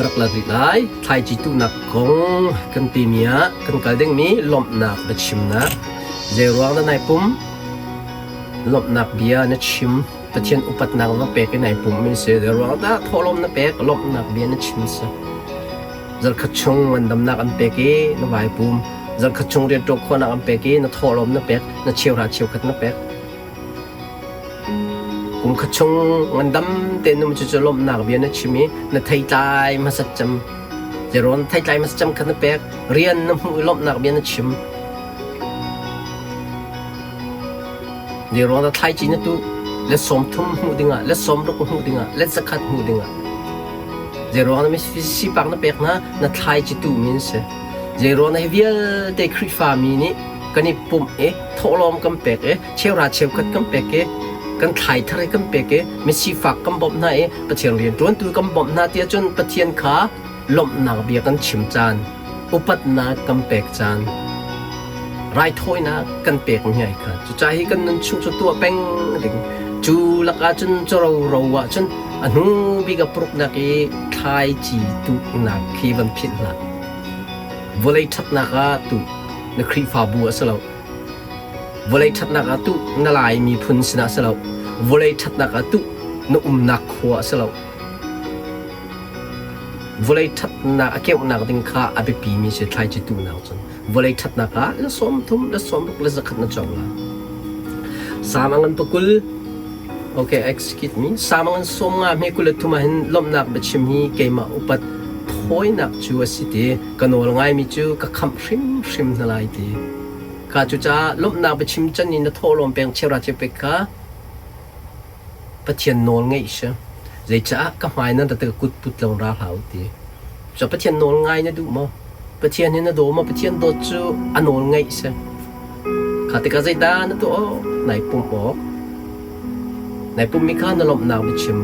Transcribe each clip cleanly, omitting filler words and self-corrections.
Ka rak la rih lai. Thlaici tuhnak kong kan timi ah kan kal dingmi lawmhnak biachimnak. Zeiruang dah nai pum? Lawmhnak bia na chim. Pathian upatnak na pek i nai pum mi si. Zeiruang dah thawhlawm na pek? Lawmhnak bia na chim si. Zarkhat chung ngandamnak an pek i na vai pum. Zarkhat chung rianṭuan khawhnak an pek i na thawhlawm na pek, na cheuhra cheukhat na pek. Kum khat chung ngandam tein um cucu lawmhnak bia na chim i na theitlai hmasat cem. Zerawn theitlai hmasat cem kha na pek. Rian na hmuh i lawmhnak bia na chim. Zerawn na thlaici na tuh let 30 hmuh dingah, let 60 hmuh dingah, let 100 hmuh dingah. Zeiruang na misipak na pek hna, na thlaici tuh mi an si. Zeiruang na hi vialte Khrihfa mi nih kan i pumh i thawhlawm kan pek i cheuhra cheukhat kan pek i kan thlai thar i kan pek i misifak kan bawmh hna i Pathian rianṭuantu kan bawmh hna tiah cun Pathian kha lawmhnak bia kan chim caan, upatnak kan pek caan, raithawinak kan pek mi ai kha. Cucaah hi kan nun chung cu tuah peng ding. Cu lakah cun caro ah cun a hnu bik a puruknak i thlaici tuhnak khi van philh hlah. Vawlei ṭhatnak ah tuh na Khrihfabu a si lo. Vawlei ṭhatnak ah tuh na Lai miphun sinah a si lo. Vawlei ṭhatnak ah tuh na umnak khua a si lo. Vawlei ṭhatnak a keuhnak ding kha a biapimi si thlaici tuhnak cun. Vawlei ṭhatnak ah la 30, la 60, la 100 na cawng lai. Sam a ngan pakul. Okay, excuse me. Sam a ngan 50 hme 23 ah hin lawmhnak biachim hi keimah upat thawinak cu a si ti ka nawl ngaimi cu ka khamh hrimhrim hna lai ti. Kha cucaah lawmhnak biachim can in na thawhlawm peng cheuhra cheupek kha Pathian nawl ngeih si. Zeicah ka hmai nan rat i ka kut put lo ra hlah u ti. Cu Pathian nawl ngai na duh maw? Pathian hi na daw maw? Pathian dawt cu a nawl ngeih si. Kha tikah zeidah na tuah awk? Nai pumh awk. Nai pummi kha na lawmhnak biachim.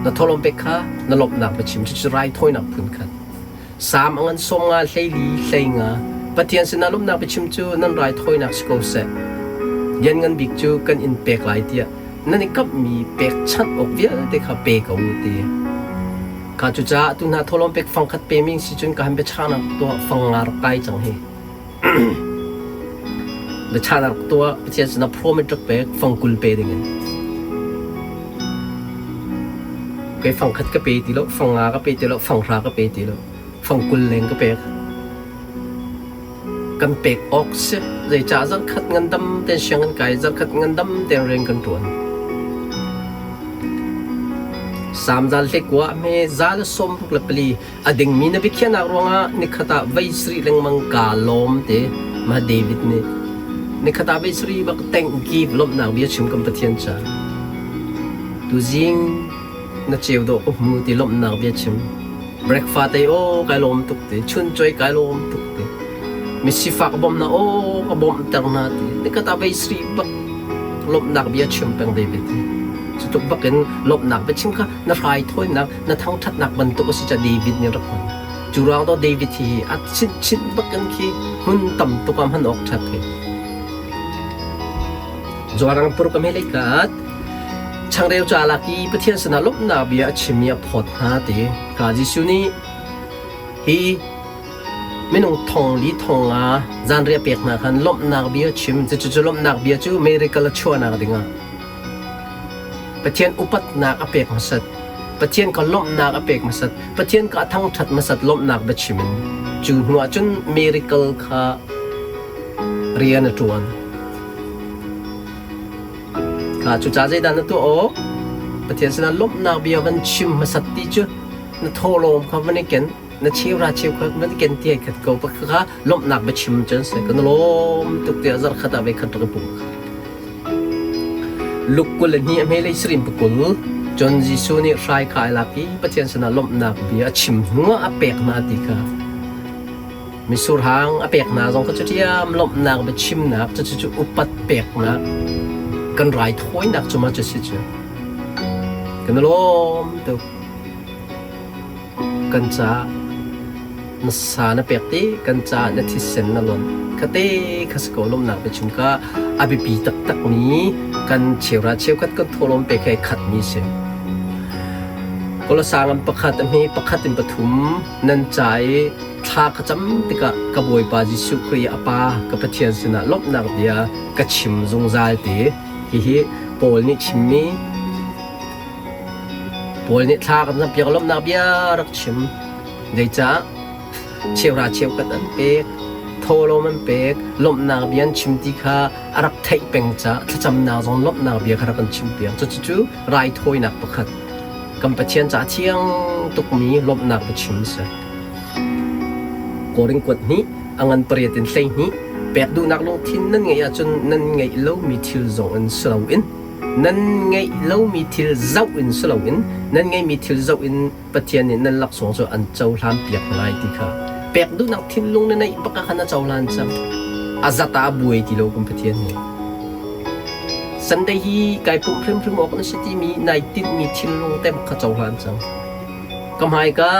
Na thawhlawm pek kha na lawmhnak biachim. Cucu raithawinak phun khat. Salm a ngan 50 14 hleinga Pathian sinah lawmhnak biachim cu nan raithawinak si ko seh. Lianngan bik cu kan in pek lai tiah nan i kamhmi pekchanh awk vialte kha pe ko u ti. Kha cucaah tu hna thawhlawm pek fangkhat pe ming si cun ka han biachahnak tuah fang nga rak kai cang hi. Biachahnak tuah Pathian sinah promise rak pek fang 20 pe dingin. Kei fang khat ka pe ti lo, fang nga ka pe ti lo, fang hra ka pe ti lo, fang 20 leng ka pek. Kan pek awk si. Zeicah zarkhat ngandam ten siang kan kai, zarkhat ngandam ten rian kan ṭuan. Sam zal hlekua hme zal 64 a dingmi na biakhiahnak ruangah nikhat ah vei sarih lengmang kaa lawm te mah David nih nikhat ah vei sarih bak thank give lawmhnak bia chim kan Pathian ca tuzing na ceu dawh ka hmu ti lawmhnak bia chim breakfast ei aw kai lawm tuk ti chun choi kai lawm tuk ti misifak bawmh na aw ka bawmh ter na ti nikhat ah vei sarih bak lawmhnak bia chim peng David cu tuk bak in lawmhnak bia chim kha na hraithawinak na thangṭhatnak bantuk a si ca David nih rak hman. Cu ruang to David hi a chinchin bakin khi hmun tam tuk ah hman awk ṭhat hi. Zuarang pur ka melei kat changreu ca lak i Pathian sinah lawmhnak bia a chim i a phawt hna ti ka Jesuh nih hi minung thong li thong nga zanriah pek hna khan lawmhnak bia chim cucu lawmhnak bia cu miracle a chuahnak dingah Pathian upatnak a pek hmasat. Pathian kha lawmhnak a pek hmasat. Pathian kha a thangṭhat hmasat lawmhnak biachim in. Cu hnuah cun miracle kha rian a ṭuan. Kha cucaah zeidah na tuah awk? Pathian sinah lawmhnak bia van chim hmasat ti cu na thawhlawm kha van i ken, na cheuhra cheukhat van i ken ti ai khat ko. Kha lawmhnak biachim cun si. Kan lawm tuk tiah zarhkhat ah voikhat rak i pum kha. Luke 22 a hmelei sarim pakul cun Jesuh nih hrai kha ai lak i Pathian sinah lawmhnak bia a chim hnuah a pek hna ti kha mitsur hang a pek hna zong kha cuṭiam lawmhnak biachimnak cucu upat peknak kan raithawinak cu ma cu si cu kan i lawm tuk Kan caah na sa na pek ti, kan caah na thisen na lonh. Khate kha si ko lawmhnak biachim kha a biapi taktakmi kan cheuhra cheukhat kan thawhlawm pek he khatmi si. Kolosa ngan pakhat a hme pakhat in pathum nan ca i thla ka cam tikah ka Bawipa Jesuh Khrih a Pa ka Pathian sinah lawmhnak bia ka chim zungzal ti. Hihi Paul nih chimmi Paul nih thla kan campiak lawmhnak bia rak chim. Zeicah? Cheuhra cheukhat an pek, thawhlawm an pek, lawmhnak bia an chim ti kha a rak theih peng caah thlacamnak zong lawmhnak bia kha rak kan chimpiak. Cucu raithawinak pakhat kan Pathian caah thiang tukmi lawmhnak biachim a si. Korin kuat hnih, a ngan pariat in 12, pek duhnak lungthin nan ngeih ahcun nan ngeih lomi thil zong in si loin nan ngeih lomi thil zoh in si loin nan ngeihmi thil zoh in Pathian nih nan laksawng cu an cohlan piak lai ti kha pek duhnak thinlung na neih bak ah khan a cohlan cang. A zat ah a buai ti lo kan Pathian nih. Sunday hi kai pumh hrimhrim awk na si timi nai tinhmi thinlung te bak kha cohlan cang. Ka hmai ka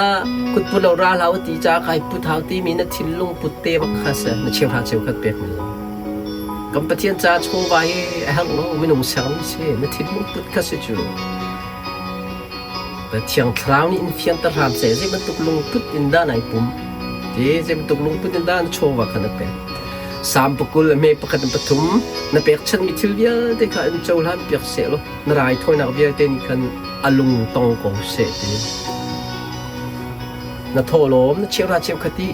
kut put lo ra hlah ti ca kai put hau timi na thinlung put te bak kha si na cheuhra cheukhat pek mi. Kan Pathian ca chawva hi a herh lo minung sermi si na thinlung put kha si cu. Thiang Thlarau nih in fianter hram seh. Zei bantuk lungput in dah nai pum? Ti zei bantuk lungput in dah na chawva kha na pek? Salm pakul a hme pakhat in pathum na pekchanhmi thil vialte kha in cohlan piak seh law na raithawinak vialte nih khan a lung tong ko seh ti. Na thawhlawm na cheuhra cheukhat i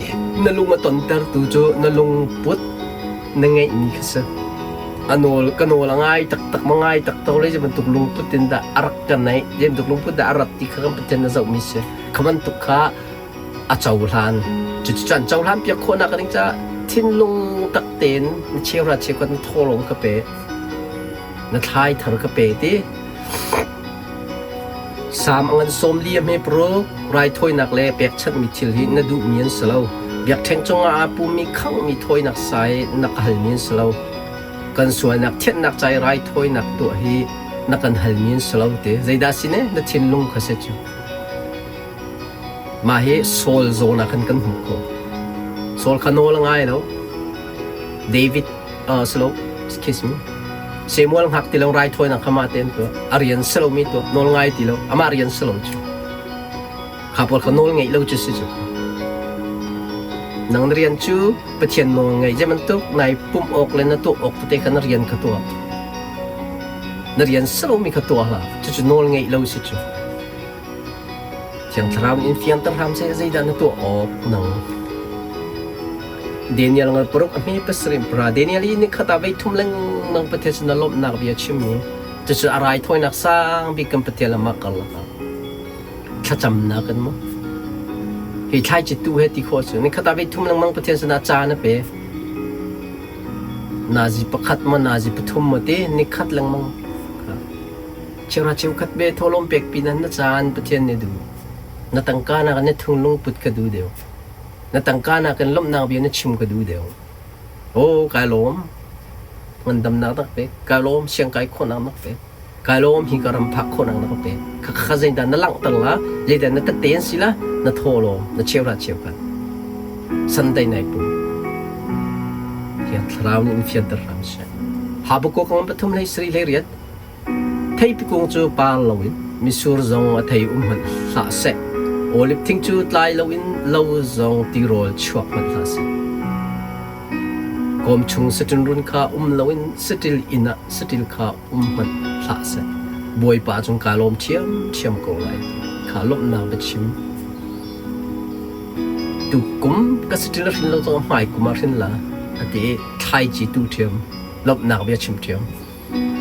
na lung a tontertu cu na lungput na ngeihmi kha si. A nawl ka nawl a ngai taktak ma ngai taktak le zei bantuk lungput in dah a rak ka neih zei bantuk lungput dah a rat ti kha kan Pathian na zohmi si. Kha bantuk kha a cohlan. Cucu an cohlan piak khawhnak ding caah thinlung tak tein na cheuhra cheukhat na thawhlawm ka pe na thlai thar ka pe ti. Salm a ngan 40 a hme paruk, raithawinak le pekchanhmi thil hi na duhmi an si lo. Biakṭheng cungah aa pummi khanghmi thawinak sa i na ka halmi an si lo. Kan sualnak thianhnak ca i raithawinak tuah hi na kan halmi an si lo ti. Zeidah si ne? Na thinlung kha si cu. Mah hi Saul zawn ah khan kan hmuh khawh. Saul kha nawl a ngai lo. David uh, si lo, excuse me. Samuel hngak ti lo raithawinak kha mah tein tuah. A rian si lomi tuah. Nawl ngai ti lo. Amah rian si lo cu. Kha pawl kha nawl ngeih lo cu si cu. Nang na rian cu Pathian nawl ngeih zei bantuk nai pumh awk le na tuah awk tete kha na rian kha tuah. Na rian si lomi kha tuah hlah. Cucu nawl ngeih lo si cu. Thiang Thlarau nih in fianter hram seh zeidah na tuah awk nang. Daniel ngal paruk a hme pasarih pra Daniel i nikhat ah veithum lengmang Pathian sin a lawmhnak bia chimmi cucu a raithawinak sang bik kan Pathian lamah karlak ah thlacamnak in mu hi thlaici tu he ti khawh cu nikhat ah veithum lengmang Pathian sinah ca na pe nazi pakhat maw nazi pathum maw ti nikhat lengmang Cheuhra cheukhat ve thawhlawm pek pinah na caan Pathian nih duh. Na tangka nakin na thinglung put ka duh deuh. Na tangka nakin lawmhnak bia na chim ka duh deuh. Aw, kai lawm. Ngandamnak na ka pek. Kai lawm siangkai khawhnak na ka pek. Kai lawm hi ka ram phak khawhnak na ka pek. Kha kha zeidah na langhter la, zeidah na tette an si la, na thawhlawm, na cheuhra cheukhat. Sunday nai pum. Thiang Thlarau nih in fianter hram seh. Habakkuk pathum hlei sarih hlei riat Theipi kung cu par loin mitsur zong a thei um hmanh hlah seh, oliv thing cu tlai loin lo zong tirawl chuak hmanh hlah seh. Kawm chung saṭil run kha um loin saṭil inn ah saṭil kha um hmanh hlah seh, Bawipa cung kaa lawm ṭhiamṭhiam ko lai ti kha lawmhnak biachim. Tukum ka saṭil a hrin lo zongah hmaikum ah hrin la, a ti i thlaici tuh ṭhiam, lawmhnak bia chim ṭhiam.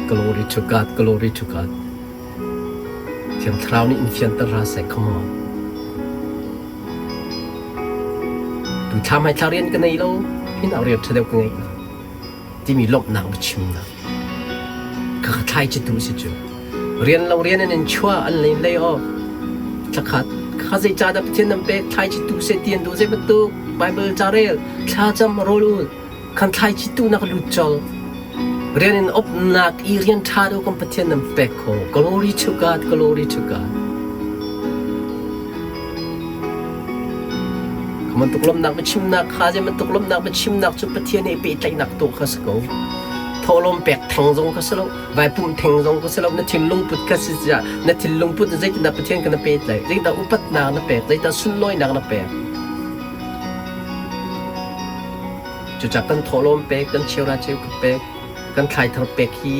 Glory to God, glory to God. Thiang Thlarau nih in fianter hna seh, come on. Tu thla hmai thla rian ka nei lo, hin ah rian ṭha deuh ka ngei lo. Timi lawmhnak biachimnak. Kha kha thlai ci tu si cu. Rian lo rian in in chuah an lei lei off. Thlakhat kha zei ca dah Pathian nan pek thlai ci tu seh ti an duh zei bantuk Bible ca rel thla cam rawl ul Kan thlaici tuhnak lut colh. Rian in opnak i rian ṭha deuh kan Pathian nan pek kho. Glory to God, glory to God. Kha bantuk lawmhnak biachimnak kha zei bantuk lawmhnak biachimnak cu Pathian he pehtlaihnak tuah kha si ko. Thawhlawm pek theng zong kha si lo, vai pumh theng zong kha si lo, na thinlung put kha si tiah na thinlung put zeitindah Pathian kha na pek lai, zeitindah upatnak na pek, zeitindah sunlawinak na pek. Cucaah kan thawhlawm pek, kan cheuhra cheukhat pek, kan thlaithar pek hi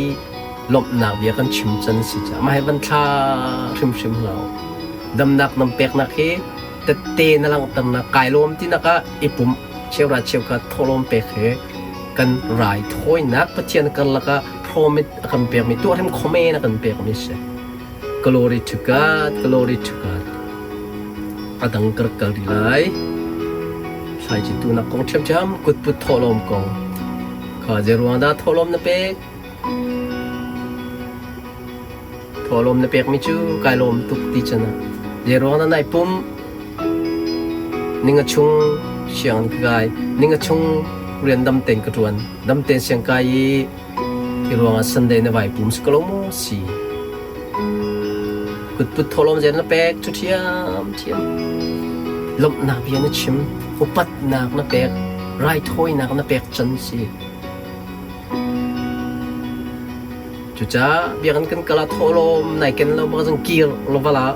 lawmhnak bia kan chim can si caah mah hi van thla hrimhrim hlah u. Damnak nam peknak hi tette na langhternak kai lawm tinak ah i pumh cheuhra cheukhat thawhlawm pek hi kan raithawinak Pathian karlak ah promise a kan pekmi tuahrim khomen a kan pekmi si. Glory to God, glory to God. A dang ka rak kal rih lai. Thlaici tunak kong ṭhiamṭhiam kutput thawhlawm kong. Kha zeiruang dah thawhlawm na pek? Thawhlawm na pekmi cu kai lawm tuk ti can ah. Zeiruang dah nai pum? Ninga chung sianginn ka kai. Ninga chung rian dam tein ka ṭuan. Dam tein siang kai i Hi ruangah Sunday na vai pum si ko lo maw si? Kutput thawhlawm zen na pek cu ṭhiamṭhiam. Lawmhnak bia na chim, upatnak na pek, raithawinak na pek can si. Cucaah biakinn kan kal ah thawhlawm nai ken lo bak zong kir lo vala.